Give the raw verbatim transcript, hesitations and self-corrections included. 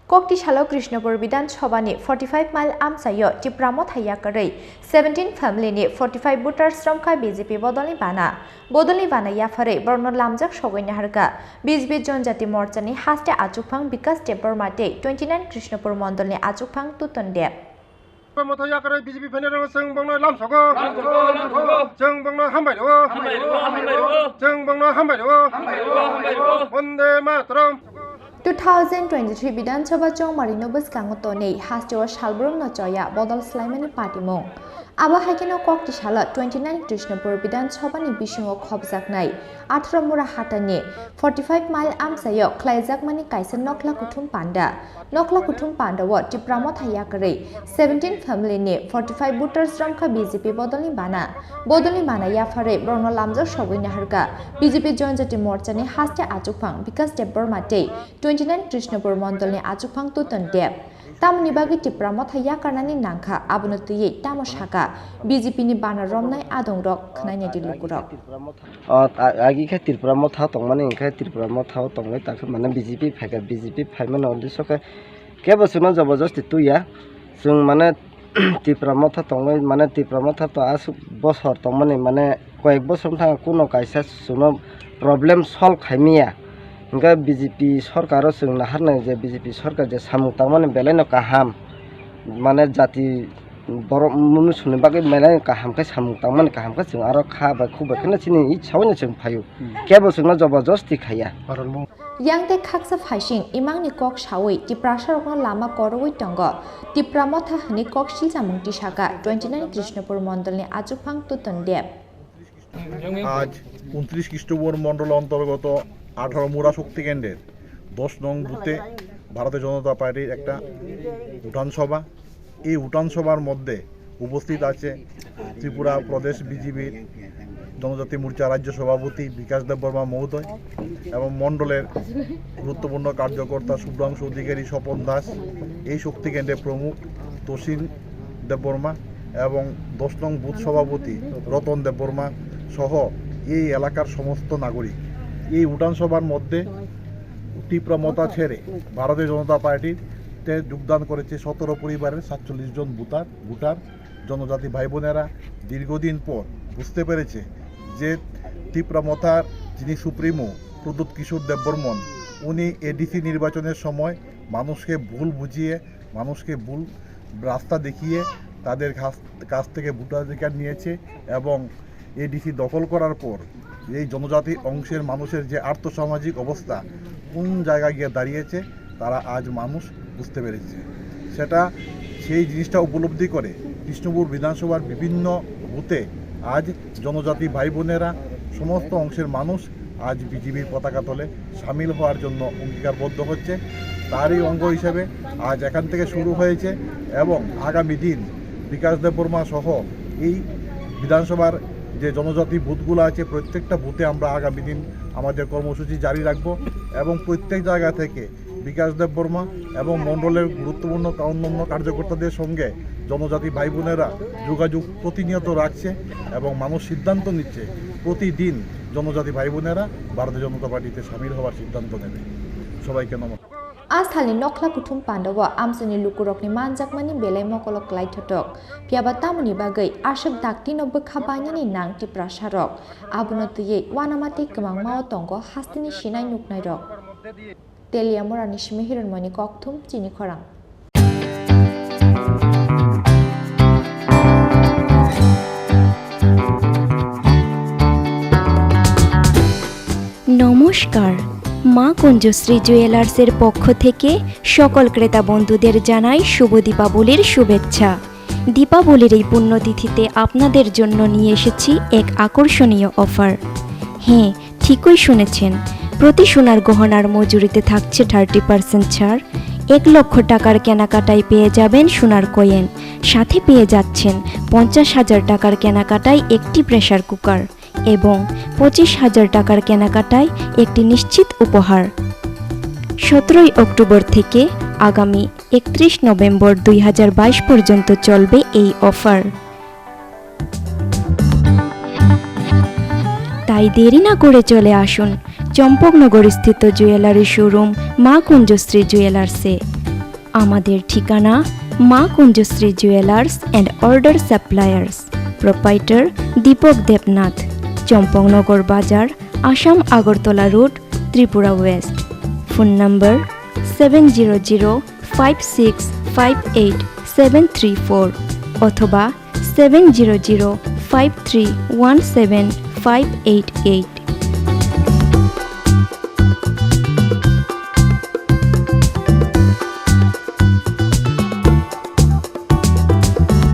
Kokti salo Krishnapur Bidhan Sabha ni forty five mile amchaio Tipra Motha yakarwi seventeen family ni forty five voters romkha B J P bodolni bana. Bodolni bana yapharwi borokno lamjak sogwi naharkha B J P Jonjati Morcha ni haste achukphang Bikas Debbarma tei twenty nine Krishnapur Mondol ni achukphang Tuton Deb. Motha yakarwi B J P phainairok chwng bongno lamsogo. Chwng bongno hambai rwo. Chwng bongno hambai rwo. Vande Mataram. Two thousand twenty-three Bidhan Sabha chongmarino bwskango tonwi hasteo salbrumno choya bodol swlaimani patimung. Abo hai kheno kokti salo twenty nine Krishnapur Bidhan Sabha ni bisingo khopjaknai atharo Mura Hatani forty five mile amchaio khlaijakmani kaisa nokla kuthum panda. Nokla kuthum pandao Tipra Motha yakarwi seventeen family ni forty five voters romkha B J P bodolni bana. Bodolni bana yapharwi borokno lamjak sogwi naharkha B J P Jonjati Morcha ni haste achukphang Bikas Debbarma tei twenty nine Krishnapur Mondol ni achukphang Tuton Deb. Tamoni bagwi Tipra Motha yakarnani nangkha, abono twiwi tamo sakha B J P ni bana romnai adongrok, khwnainai di lukurok. O, a-, agi khe Tripura Motha tongmani, hwnkhe Tripura Motha o tongwi takhe mane B J P phaikha, B J P phaimani uddesho khe kebo chwngno jabardasti tuya. Chwng mane Tripura Motha tongwi, mane Tripura Motha to aswk bosor tongmani, mane koyek bosor wngthang kuno kaisa chwngno problem solve khaimaya. Hwnkhe B J P sorkaro chwng naharnai je B J P sorkar je samung tangmani belaino kaham, mane jati borok mwnwi songni bagwi belai kaham khe samung tangmani kaham khe chwng aro kha bai khuk bai kheno chini saui no chwng phaio. Hmm. Kebo chwngno jabardasti khaiya. Yang tei khaksa phaising imangni kok saui Tiprasarokno lama koroi tongo. Tipra Motha hwnwi kok silchamung tisaka twenty nine Krishnapur Mondolni achukphang Tuton Deb. আজ ঊনত্রিশ খ্রিস্টপূর্ব মণ্ডল অন্তর্গত আঠারো মুরা শক্তি কেন্দ্রের দশ নং বুথে ভারতীয় জনতা পার্টির একটা উঠান সভা। এই উঠান সভার মধ্যে উপস্থিত আছে ত্রিপুরা প্রদেশ বিজেপির জনজাতি মোর্চা রাজ্য সভাপতি বিকাশ দেববর্মা মহোদয় এবং মণ্ডলের গুরুত্বপূর্ণ কার্যকর্তা শুভ্রাংশু অধিকারী, স্বপন দাস, এই শক্তি কেন্দ্রের প্রমুখ তসিন দেববর্মা এবং দশ নং বুথ সভাপতি রতন দেববর্মা সহ এই এলাকার সমস্ত নাগরিক। এই উঠান সভার মধ্যে টিপ্রা মথা ছেড়ে ভারতীয় জনতা পার্টিতে যোগদান করেছে সতেরো পরিবারের সাতচল্লিশ জন ভোটার ভোটার। জনজাতি ভাই বোনেরা দীর্ঘদিন পর বুঝতে পেরেছে যে টিপ্রা মথার যিনি সুপ্রিমো প্রদ্যুৎ কিশোর দেববর্মন, উনি এডিসি নির্বাচনের সময় মানুষকে ভুল বুঝিয়ে, মানুষকে ভুল রাস্তা দেখিয়ে তাদের কাছ, কাছ থেকে ভোটাধিকার নিয়েছে এবং এডিসি দখল করার পর এই জনজাতি অংশের মানুষের যে আর্থসামাজিক অবস্থা কোন জায়গায় গিয়ে দাঁড়িয়েছে, তারা আজ মানুষ বুঝতে পেরেছে। সেটা, সেই জিনিসটা উপলব্ধি করে কৃষ্ণপুর বিধানসভার বিভিন্ন বুথে আজ জনজাতি ভাই বোনেরা, সমস্ত অংশের মানুষ আজ বিজেপির পতাকা তলে সামিল হওয়ার জন্য অঙ্গীকারবদ্ধ হচ্ছে। তারই অঙ্গ হিসেবে আজ এখান থেকে শুরু হয়েছে এবং আগামী দিন বিকাশ দেববর্মা সহ এই বিধানসভার যে জনজাতি বুথগুলো আছে, প্রত্যেকটা বুথে আমরা আগামী দিন আমাদের কর্মসূচি জারি রাখব এবং প্রত্যেক জায়গা থেকে বিকাশ দেববর্মা এবং মণ্ডলের গুরুত্বপূর্ণ কা-, অন্যান্য কার্যকর্তাদের সঙ্গে জনজাতি ভাই বোনেরা যোগাযোগ প্রতিনিয়ত রাখছে এবং মানুষ সিদ্ধান্ত নিচ্ছে। প্রতিদিন জনজাতি ভাই বোনেরা ভারতীয় জনতা পার্টিতে সামিল হওয়ার সিদ্ধান্ত নেবে। সবাইকে নমস্কার। A salni nokla kuthum pandao amchaini lukurokni manjakmani belai mokolo kwlai thotok. Phiyaba tamoni bagwi aswk daktino bwkha bainani nang Tiprasarok. Abono twiwi uanama tei kwmangmao tongo hasteni sinai nuknairok. Teliamurani simi Hironmoni kokthum chini khorang. নমস্কার। মা কুঞ্জশ্রী জুয়েলার্সের পক্ষ থেকে সকল ক্রেতা বন্ধুদের জানাই শুভ দীপাবলির শুভেচ্ছা। দীপাবলির এই পুণ্যতিথিতে আপনাদের জন্য নিয়ে এসেছি এক আকর্ষণীয় অফার। হ্যাঁ, ঠিকই শুনেছেন, প্রতি সোনার গহনার মজুরিতে থাকছে থার্টি পার্সেন্ট ছাড়। এক লক্ষ টাকার কেনাকাটায় পেয়ে যাবেন সোনার কয়েন, সাথে পেয়ে যাচ্ছেন পঞ্চাশ হাজার টাকার কেনাকাটায় একটি প্রেসার কুকার এবং পঁচিশ হাজার টাকার কেনাকাটায় একটি নিশ্চিত উপহার। সতেরোই অক্টোবর থেকে আগামী একত্রিশ নভেম্বর দুই হাজার বাইশ পর্যন্ত চলবে এই অফার। তাই দেরি না করে চলে আসুন চম্পকনগর স্থিত জুয়েলারি শোরুম মা কুঞ্জশ্রী জুয়েলার্সে। আমাদের ঠিকানা Maa Kunjashree jewellers and order suppliers, proprietor Dipak Debnath, Champaknagar Bazar, Assam Agartala road, Tripura west. Phone number seven zero zero five six five eight seven three four অথবা seven zero zero five three one seven five eight eight.